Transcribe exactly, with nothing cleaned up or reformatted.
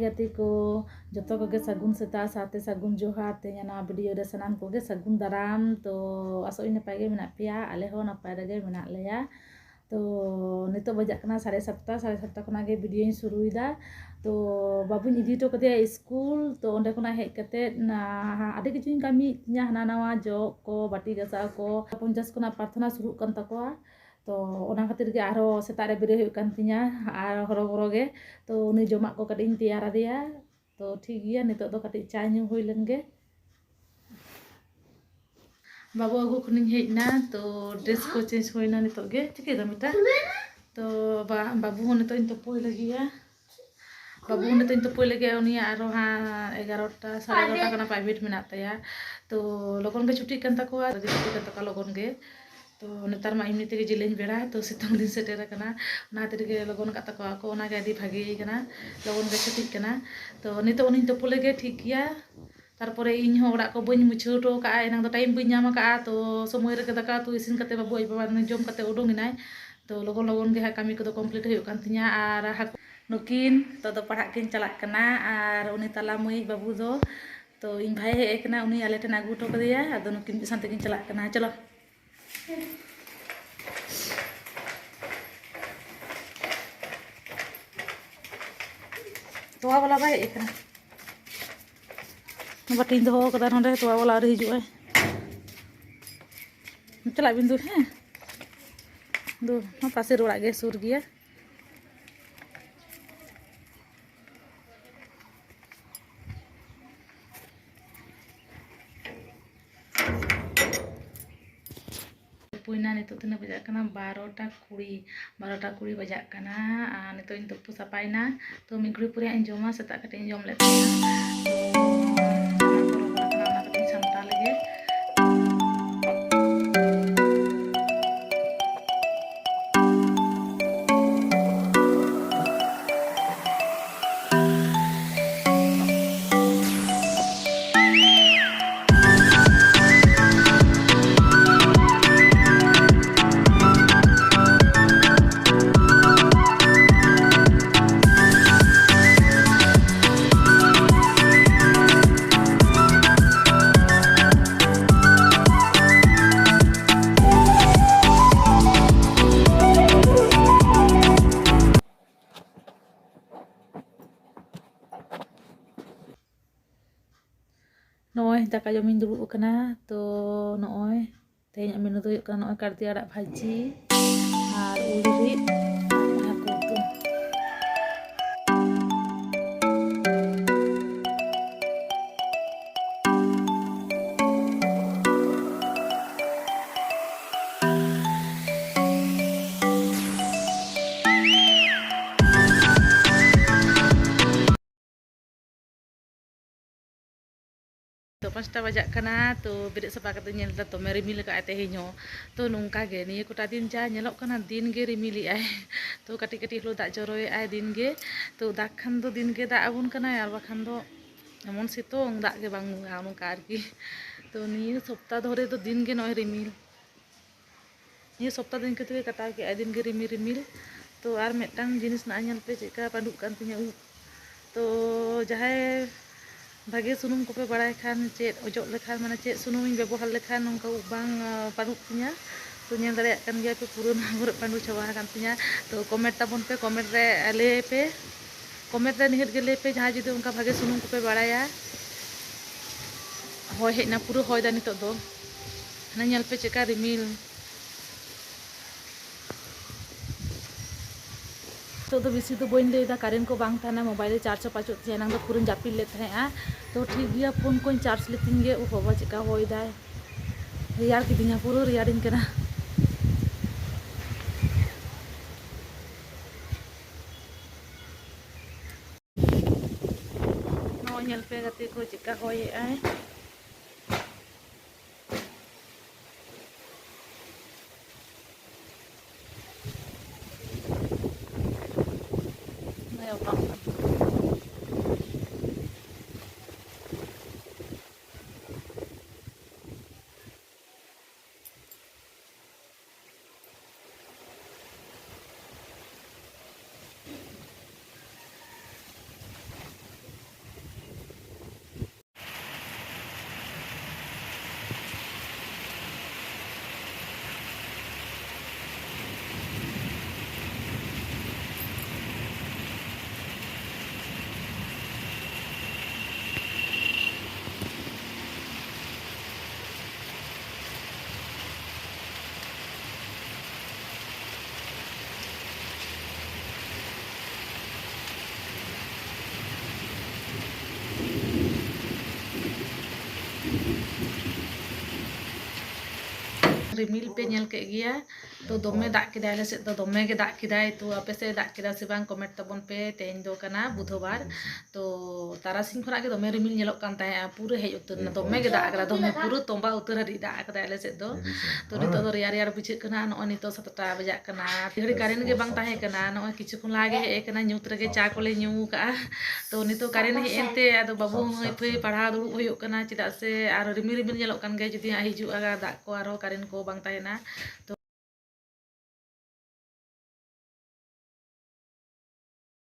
ᱜᱟᱛᱮ ᱠᱚ, ᱡᱚᱛᱚ ᱠᱚᱜᱮ ᱥᱟᱹᱜᱩᱱ ᱥᱮᱛᱟᱜ ᱥᱟᱶᱛᱮ ᱥᱟᱹᱜᱩᱱ ᱡᱚᱦᱟᱨ᱾ ᱛᱮᱦᱮᱧ ᱱᱚᱣᱟ ᱵᱷᱤᱰᱤᱭᱳ ᱨᱮ ᱥᱟᱱᱟᱢ ᱠᱚᱜᱮ ᱥᱟᱹᱜᱩᱱ ᱫᱟᱨᱟᱢ᱾ ᱛᱚ ᱟᱥᱚᱜ ᱟᱹᱧ ᱱᱟᱯᱟᱭ ᱜᱮ ᱢᱮᱱᱟᱜ ᱯᱮᱭᱟ, ᱟᱞᱮ ᱦᱚᱸ ᱱᱟᱯᱟᱭ ᱨᱮᱜᱮ ᱢᱮᱱᱟᱜ ᱞᱮᱭᱟ᱾ ᱛᱚ ᱱᱤᱛᱚᱜ ᱵᱟᱡᱟᱜ ᱠᱟᱱᱟ ᱥᱟᱲᱮ ᱥᱟᱛᱴᱟ᱾ ᱥᱟᱲᱮ ᱥᱟᱛᱴᱟ ᱠᱷᱚᱱᱟᱜ ᱜᱮ ᱵᱷᱤᱰᱤᱭᱳᱧ ᱥᱩᱨᱩᱭᱮᱫᱟ᱾ ᱛᱚ ᱵᱟᱹᱵᱩᱧ ᱤᱫᱤ ᱦᱚᱴᱚ ᱠᱟᱫᱮᱭᱟ ᱥᱠᱩᱞ᱾ ᱛᱚ ᱚᱸᱰᱮ ᱠᱷᱚᱱᱟᱜ ᱦᱮᱡ ᱠᱟᱛᱮᱫ ᱟᱹᱰᱤ ᱠᱤᱪᱷᱩᱧ ᱠᱟᱹᱢᱤᱭᱮᱫ ᱛᱤᱧᱟ, ᱦᱟᱱᱟ ᱱᱟᱣᱟ ᱡᱚᱜ ᱠᱚ, ᱵᱟᱹᱴᱤ ᱜᱟᱥᱟᱣ ᱠᱚ᱾ ᱯᱚᱧᱪᱟᱥ ᱠᱷᱚᱱᱟᱜ ᱯᱨᱟᱨᱛᱷᱚᱱᱟ ᱥᱩᱨᱩᱜ ᱠᱟᱱ ᱛᱟᱠᱚᱣᱟ᱾ ᱛᱚ ᱚᱱᱟ ᱠᱷᱟᱹᱛᱤᱨ ᱜᱮ ᱟᱨᱦᱚᱸ ᱥᱮᱛᱟᱜ ᱨᱮ ᱵᱮᱨᱮᱫ ᱦᱩᱭᱩᱜ ᱠᱟᱱ ᱛᱤᱧᱟ ᱟᱨ ᱦᱚᱨᱚ ᱵᱚᱨᱚ ᱜᱮ᱾ ᱛᱚ ᱩᱱᱤ ᱡᱚᱢᱟᱜ ᱠᱚ ᱠᱟᱹᱴᱤᱡ ᱤᱧ ᱛᱮᱭᱟᱨ ᱟᱫᱮᱭᱟ᱾ ᱛᱚ ᱴᱷᱤᱠ ᱜᱮᱭᱟ, ᱱᱤᱛᱚᱜ ᱫᱚ ᱠᱟᱹᱴᱤᱡ ᱪᱟ ᱧᱩ ᱦᱩᱭ ᱞᱮᱱ ᱜᱮ᱾ ᱵᱟᱹᱵᱩ ᱟᱹᱜᱩ ᱠᱷᱚᱱᱤᱧ ᱦᱮᱡ ᱮᱱᱟ, ᱛᱚ ᱰᱨᱮᱥ ᱠᱚ ᱪᱮᱧᱡᱽ ᱦᱩᱭᱱᱟ ᱱᱤᱛᱚᱜ ᱜᱮ᱾ ᱪᱤᱠᱟᱹᱭ ᱫᱟᱢ ᱮᱴᱟ? ᱛᱚ ᱵᱟ-, ᱵᱟᱹᱵᱩ ᱦᱚᱸ ᱱᱤᱛᱚᱜ ᱤᱧ ᱛᱩᱯᱩᱭ ᱞᱟᱹᱜᱤᱫᱼᱟ᱾ ᱵᱟᱹᱵᱩ ᱦᱚᱸ ᱱᱤᱛᱚᱜ ᱤᱧ ᱛᱩᱯᱩᱭ ᱞᱟᱹᱜᱤᱫ, ᱩᱱᱤᱭᱟᱜ ᱟᱨᱚ ᱦᱟᱸᱜ ᱮᱜᱟᱨᱚᱴᱟ, ᱥᱟᱲᱮ ᱮᱜᱟᱨᱚᱴᱟ ᱠᱷᱚᱱᱟᱜ ᱯᱨᱟᱭᱵᱷᱮᱴ ᱢᱮᱱᱟᱜ ᱛᱟᱭᱟ᱾ ᱛᱚ ᱞᱚᱜᱚᱱ ᱜᱮ ᱪᱷᱩᱴᱤᱜ ᱠᱟᱱ ᱛᱟᱠᱚᱣᱟ, ᱪᱷᱩᱴᱤᱜ ᱠᱟᱱ ᱛᱟᱠᱚᱣᱟ ᱞᱚᱜᱚᱱ ᱜᱮ᱾ ᱛᱚ ᱱᱮᱛᱟᱨ ᱢᱟ ᱮᱢᱱᱤ ᱛᱮᱜᱮ ᱡᱮᱞᱮᱧ ᱵᱮᱲᱟ, ᱛᱚ ᱥᱤᱛᱩᱝ ᱫᱤᱱ ᱥᱮᱴᱮᱨ ᱟᱠᱟᱱᱟ, ᱚᱱᱟ ᱠᱷᱟᱹᱛᱤᱨ ᱜᱮ ᱞᱚᱜᱚᱱ ᱟᱠᱟᱫ ᱛᱟᱠᱚᱣᱟ ᱠᱚ, ᱚᱱᱟᱜᱮ ᱟᱹᱰᱤ ᱵᱷᱟᱜᱮ ᱠᱟᱱᱟ, ᱞᱚᱜᱚᱱ ᱜᱮ ᱪᱷᱩᱴᱤᱜ ᱠᱟᱱᱟ᱾ ᱛᱚ ᱱᱤᱛᱚᱜ ᱩᱱᱤᱧ ᱛᱩᱯᱩ ᱞᱮᱜᱮ, ᱴᱷᱤᱠ ᱜᱮᱭᱟ᱾ ᱛᱟᱨᱯᱚᱨᱮ ᱤᱧ ᱦᱚᱸ ᱚᱲᱟᱜ ᱠᱚ ᱵᱟᱹᱧ ᱢᱩᱪᱷᱟᱹᱣ ᱦᱚᱴᱚ ᱠᱟᱜᱼᱟ, ᱮᱱᱟᱝ ᱫᱚ ᱴᱟᱭᱤᱢ ᱵᱟᱹᱧ ᱧᱟᱢ ᱟᱠᱟᱫᱼᱟ, ᱛᱚ ᱥᱚᱢᱚᱭ ᱨᱮᱜᱮ ᱫᱟᱠᱟ ᱩᱛᱩ ᱤᱥᱤᱱ ᱠᱟᱛᱮ ᱵᱟᱹᱵᱩ ᱟᱡ ᱵᱟᱵᱟ ᱡᱚᱢ ᱠᱟᱛᱮ ᱩᱰᱩᱝ ᱮᱱᱟᱭ᱾ ᱛᱚ ᱞᱚᱜᱚᱱ ᱞᱚᱜᱚᱱ ᱜᱮ ᱦᱟᱸᱜ ᱠᱟᱹᱢᱤ ᱠᱚᱫᱚ ᱠᱚᱢᱯᱞᱤᱴ ᱦᱩᱭᱩᱜ ᱠᱟᱱ ᱛᱤᱧᱟ᱾ ᱟᱨ ᱦᱟᱹᱠᱩ ᱱᱩᱠᱤᱱ ᱱᱤᱛᱚᱜ ᱫᱚ ᱯᱟᱲᱦᱟᱜ ᱠᱤᱱ ᱪᱟᱞᱟᱜ ᱠᱟᱱᱟ, ᱟᱨ ᱩᱱᱤ ᱛᱟᱞᱟ ᱢᱟᱹᱭ ᱵᱟᱹᱵᱩ ᱫᱚ ᱛᱚ ᱤᱧ ᱵᱷᱟᱭ ᱦᱮᱡ ᱟᱠᱟᱱᱟ, ᱩᱱᱤ ᱟᱞᱮ ᱴᱷᱮᱱ ᱟᱹᱜᱩ ᱦᱚᱴᱚ ᱠᱟᱫᱮᱭᱟ᱾ ᱟᱫᱚ ᱱᱩᱠᱤᱱ ᱢᱤᱫ ᱥᱟᱶ ᱛᱮᱠᱤᱱ ᱪᱟᱞᱟᱜ ᱠᱟᱱᱟ᱾ ᱪᱚᱞᱚ᱾ ᱛᱚᱣᱟ ᱵᱟᱞᱟ ᱵᱟᱭ ᱦᱮᱡ ᱟᱠᱟᱱᱟ᱾ ᱵᱟᱹᱴᱤᱧ ᱫᱚᱦᱚ ᱠᱟᱫᱟ ᱱᱚᱰᱮ, ᱛᱚᱣᱟ ᱵᱟᱞᱟ ᱟᱹᱣᱨᱤ ᱦᱤᱡᱩᱜᱼᱟᱭ᱾ ᱪᱟᱞᱟᱜ ᱵᱤᱱ ᱫᱩ, ᱦᱮᱸ᱾ ᱫᱩ, ᱱᱚᱣᱟ ᱯᱟᱥᱮᱨ ᱚᱲᱟᱜ ᱜᱮ ᱥᱩᱨ ᱜᱮᱭᱟ᱾ ᱛᱩᱯᱩᱭᱱᱟ, ᱱᱤᱛᱚᱜ ᱛᱤᱱᱟᱹᱜ ᱵᱟᱡᱟᱜ ᱠᱟᱱᱟ? ᱵᱟᱨᱚᱴᱟ ᱠᱩᱲᱤ, ᱵᱟᱨᱚᱴᱟ ᱠᱩᱲᱤ ᱵᱟᱡᱟᱜ ᱠᱟᱱᱟ᱾ ᱟᱨ ᱱᱤᱛᱚᱜ ᱤᱧ ᱛᱩᱯᱩ ᱥᱟᱯᱷᱟᱭᱱᱟ᱾ ᱛᱚ ᱢᱤᱫ ᱜᱷᱩᱲᱤ ᱯᱚᱨᱮ ᱦᱟᱸᱜ ᱤᱧ ᱡᱚᱢᱟ, ᱥᱮᱛᱟᱜ ᱠᱟᱹᱴᱤᱡ ᱤᱧ ᱡᱚᱢ ᱞᱮᱫ ᱛᱟᱦᱮᱸᱱᱟ᱾ ᱛᱚ ᱚᱱᱟ ᱠᱚ ᱨᱚᱦᱚᱲ ᱠᱟᱱᱟ, ᱚᱱᱟ ᱠᱟᱹᱴᱤᱡ ᱤᱧ ᱥᱟᱢᱴᱟᱣ ᱞᱮᱜᱮ᱾ ᱫᱟᱠᱟ ᱡᱚᱢᱤᱧ ᱫᱩᱲᱩᱵ ᱟᱠᱟᱱᱟ᱾ ᱛᱚ ᱱᱚᱜᱼᱚᱭ ᱛᱮᱦᱮᱧᱟᱜ ᱢᱮᱱᱩ ᱫᱚ ᱦᱩᱭᱩᱜ ᱠᱟᱱᱟ ᱱᱚᱜᱼᱚᱭ ᱠᱟᱲᱫᱤ ᱟᱲᱟᱜ ᱵᱷᱟᱹᱡᱤ ᱟᱨ ᱩᱞ ᱨᱤᱫ ᱟᱨ ᱦᱟᱹᱠᱩ ᱩᱛᱩ᱾ ᱛᱚ ᱯᱟᱸᱪᱴᱟ ᱵᱟᱡᱟᱜ ᱠᱟᱱᱟ᱾ ᱛᱚ ᱵᱮᱨᱮᱫ ᱥᱟᱯᱷᱟ ᱠᱟᱛᱮ ᱧᱮᱞ ᱮᱫᱟ ᱫᱚᱢᱮ ᱨᱤᱢᱤᱞ ᱟᱠᱟᱫᱼᱟᱭ ᱛᱮᱦᱮᱧ ᱦᱚᱸ᱾ ᱛᱚ ᱱᱚᱝᱠᱟ ᱜᱮ ᱱᱤᱭᱟᱹ ᱠᱚᱴᱟ ᱫᱤᱱ ᱡᱟ ᱧᱮᱞᱚᱜ ᱠᱟᱱᱟ, ᱫᱤᱱ ᱜᱮ ᱨᱤᱢᱤᱞᱮᱜᱼᱟᱭ᱾ ᱛᱚ ᱠᱟᱹᱴᱤᱡ ᱠᱟᱹᱴᱤᱡ ᱦᱚᱞᱳ ᱫᱟᱜ ᱡᱚᱨᱚᱭᱮᱜᱼᱟᱭ ᱫᱤᱱ ᱜᱮ᱾ ᱛᱚ ᱫᱟᱜ ᱠᱷᱟᱱ ᱫᱚ ᱫᱤᱱ ᱜᱮ ᱫᱟᱜ ᱟᱵᱚᱱ ᱠᱟᱱᱟᱭ, ᱟᱨ ᱵᱟᱠᱷᱟᱱ ᱫᱚ ᱮᱢᱚᱱ ᱥᱤᱛᱩᱝ, ᱫᱟᱜ ᱜᱮ ᱵᱟᱝ ᱱᱚᱝᱠᱟ ᱟᱨᱠᱤ᱾ ᱛᱚ ᱱᱤᱭᱟᱹ ᱥᱚᱯᱛᱟ ᱫᱷᱚᱨᱮ ᱫᱚ ᱫᱤᱱ ᱜᱮ ᱱᱚᱜᱼᱚᱭ ᱨᱤᱢᱤᱞ᱾ ᱱᱤᱭᱟᱹ ᱥᱚᱯᱛᱟ ᱫᱚ ᱤᱱᱠᱟᱹ ᱛᱮᱜᱮ ᱠᱟᱴᱟᱣ ᱠᱮᱜᱼᱟᱭ, ᱫᱤᱱ ᱜᱮ ᱨᱤᱢᱤᱞ ᱨᱤᱢᱤᱞ᱾ ᱛᱚ ᱟᱨ ᱢᱤᱫᱴᱟᱝ ᱡᱤᱱᱤᱥ ᱱᱟᱜ ᱧᱮᱞ ᱯᱮ ᱪᱮᱫᱠᱟ ᱯᱟᱹᱰᱩᱜ ᱠᱟᱱ ᱛᱤᱧᱟᱹ ᱩᱵ᱾ ᱛᱚ ᱡᱟᱦᱟᱸᱭ ᱵᱷᱟᱜᱮ ᱥᱩᱱᱩᱢ ᱠᱚᱯᱮ ᱵᱟᱲᱟᱭ ᱠᱷᱟᱱ, ᱪᱮᱫ ᱚᱡᱚᱜ ᱞᱮᱠᱷᱟᱱ, ᱢᱟᱱᱮ ᱪᱮᱫ ᱥᱩᱱᱩᱢᱤᱧ ᱵᱮᱵᱚᱦᱟᱨ ᱞᱮᱠᱷᱟᱱ ᱱᱚᱝᱠᱟ ᱩᱵ ᱵᱟᱝ, ᱟᱸ, ᱯᱟᱹᱰᱩᱜ ᱛᱤᱧᱟᱹ, ᱛᱚ ᱧᱮᱞ ᱫᱟᱲᱮᱭᱟᱜ ᱠᱟᱱ ᱜᱮᱭᱟ ᱯᱮ ᱯᱩᱨᱟᱹ ᱱᱚᱣᱟ ᱠᱚᱨᱮ ᱯᱟᱹᱰᱩ ᱪᱟᱵᱟ ᱟᱠᱟᱱ ᱛᱤᱧᱟᱹ᱾ ᱛᱚ ᱠᱚᱢᱮᱱᱴ ᱛᱟᱵᱚᱱ ᱯᱮ, ᱠᱚᱢᱮᱱᱴ ᱨᱮ ᱞᱟᱹᱭ ᱯᱮ, ᱠᱚᱢᱮᱱᱴ ᱨᱮ ᱱᱤᱦᱟᱹᱛ ᱜᱮ ᱞᱟᱹᱭ ᱯᱮ ᱡᱟᱦᱟᱸᱭ ᱡᱩᱫᱤ ᱚᱱᱠᱟ ᱵᱷᱟᱜᱮ ᱥᱩᱱᱩᱢ ᱠᱚᱯᱮ ᱵᱟᱲᱟᱭᱟ᱾ ᱦᱚᱭ ᱦᱮᱡ ᱮᱱᱟ, ᱯᱩᱨᱟᱹ ᱦᱚᱭ ᱫᱟ ᱱᱤᱛᱚᱜ ᱫᱚ, ᱦᱟᱱᱮ ᱧᱮᱞ ᱯᱮ ᱪᱮᱫᱠᱟ ᱨᱤᱢᱤᱞ᱾ ᱱᱤᱛᱚᱜ ᱫᱚ ᱵᱮᱥᱤ ᱫᱚ ᱵᱟᱹᱧ ᱞᱟᱹᱭᱫᱟ, ᱠᱟᱨᱮᱱᱴ ᱠᱚ ᱵᱟᱝ ᱛᱟᱦᱮᱱᱟ, ᱢᱳᱵᱟᱭᱤᱞ ᱨᱮ ᱪᱟᱨᱡᱽ ᱦᱚᱸ ᱵᱟᱹᱪᱩᱜ ᱛᱤᱧᱟᱹ, ᱮᱱᱟᱝ ᱫᱚ ᱯᱩᱨᱟᱹᱧ ᱡᱟᱹᱯᱤᱫ ᱞᱮᱫ ᱛᱟᱦᱮᱸᱜᱼᱟ᱾ ᱛᱚ ᱴᱷᱤᱠ ᱜᱮᱭᱟ, ᱯᱷᱳᱱ ᱠᱚᱧ ᱪᱟᱨᱡᱽ ᱞᱮᱛᱤᱧ ᱜᱮ᱾ ᱩᱯ ᱵᱟᱵᱟ, ᱪᱮᱫᱠᱟ ᱦᱚᱭ ᱫᱟᱭ, ᱨᱮᱭᱟᱲ ᱠᱤᱫᱤᱧᱟ, ᱯᱩᱨᱟᱹ ᱨᱮᱭᱟᱲᱤᱧ ᱠᱟᱱᱟ᱾ ᱱᱚᱜᱼᱚᱭ ᱧᱮᱞ ᱯᱮ ᱜᱟᱛᱮ ᱠᱚ, ᱪᱮᱫᱠᱟ ᱦᱚᱭᱮᱜᱼᱟᱭ᱾ ᱨᱤᱢᱤᱞ ᱯᱮ ᱧᱮᱞ ᱠᱮᱫ ᱜᱮᱭᱟ, ᱛᱚ ᱫᱚᱢᱮ ᱫᱟᱜ ᱠᱮᱫᱟᱭ ᱟᱞᱮ ᱥᱮᱫ ᱫᱚ, ᱫᱚᱢᱮ ᱜᱮ ᱫᱟᱜ ᱠᱮᱫᱟᱭ᱾ ᱛᱚ ᱟᱯᱮ ᱥᱮᱫ ᱫᱟᱜ ᱠᱮᱫᱟ ᱥᱮ ᱵᱟᱝ, ᱠᱚᱢᱮᱱᱴ ᱛᱟᱵᱚᱱ ᱯᱮ᱾ ᱛᱮᱦᱮᱧ ᱫᱚ ᱠᱟᱱᱟ ᱵᱩᱫᱷᱵᱟᱨ, ᱛᱚ ᱛᱟᱨᱟᱥᱤᱧ ᱠᱷᱚᱱᱟᱜ ᱜᱮ ᱫᱚᱢᱮ ᱨᱤᱢᱤᱞ ᱧᱮᱞᱚᱜ ᱠᱟᱱ ᱛᱟᱦᱮᱸᱜᱼᱟ, ᱯᱩᱨᱟᱹ ᱦᱮᱡ ᱩᱛᱟᱹᱨ ᱮᱱᱟ, ᱫᱚᱢᱮ ᱜᱮ ᱫᱟᱜ ᱟᱠᱟᱫᱟ, ᱫᱚᱢᱮ ᱯᱩᱨᱟᱹ ᱛᱚᱸᱵᱟ ᱩᱛᱟᱹᱨ ᱦᱟᱹᱨᱤᱡ ᱫᱟᱜ ᱟᱠᱟᱫᱟᱭ ᱟᱞᱮ ᱥᱮᱫ ᱫᱚ᱾ ᱛᱚ ᱱᱤᱛᱚᱜ ᱫᱚ ᱨᱮᱭᱟᱲ ᱨᱮᱭᱟᱲ ᱵᱩᱡᱷᱟᱹᱜ ᱠᱟᱱᱟ᱾ ᱱᱚᱜᱼᱚᱭ ᱱᱤᱛᱚᱜ ᱥᱟᱛᱴᱟ ᱵᱟᱡᱟᱜ ᱠᱟᱱᱟ, ᱟᱹᱰᱤ ᱜᱷᱟᱹᱲᱤ ᱠᱟᱨᱮᱱᱴ ᱜᱮ ᱵᱟᱝ ᱛᱟᱦᱮᱸ ᱠᱟᱱᱟ, ᱱᱚᱜᱼᱚᱭ ᱠᱤᱪᱷᱩ ᱠᱷᱚᱱ ᱞᱟᱦᱟ ᱜᱮ ᱦᱮᱡ ᱟᱠᱟᱱᱟ, ᱧᱩᱛ ᱨᱮᱜᱮ ᱪᱟ ᱠᱚᱞᱮ ᱧᱩ ᱟᱠᱟᱫᱼᱟ᱾ ᱛᱚ ᱱᱤᱛᱚᱜ ᱠᱟᱨᱮᱱᱴ ᱦᱮᱡ ᱮᱱᱛᱮ ᱟᱫᱚ ᱵᱟᱹᱵᱩ ᱦᱚᱸ ᱦᱟᱹᱭ ᱯᱷᱟᱹᱭ ᱯᱟᱲᱦᱟᱣ ᱫᱩᱲᱩᱵ ᱦᱩᱭᱩᱜ ᱠᱟᱱᱟ, ᱪᱮᱫᱟᱜ ᱥᱮ ᱟᱨ ᱨᱤᱢᱤᱞ ᱨᱤᱢᱤᱞ ᱧᱮᱞᱚᱜ ᱠᱟᱱ ᱜᱮᱭᱟ, ᱡᱩᱫᱤ ᱦᱟᱸᱜ ᱦᱤᱡᱩᱜᱼᱟ ᱫᱟᱜ ᱠᱚ ᱟᱨᱦᱚᱸ ᱠᱟᱨᱮᱱᱴ ᱠᱚ ᱵᱟᱝ ᱛᱟᱦᱮᱱᱟ᱾ ᱛᱚ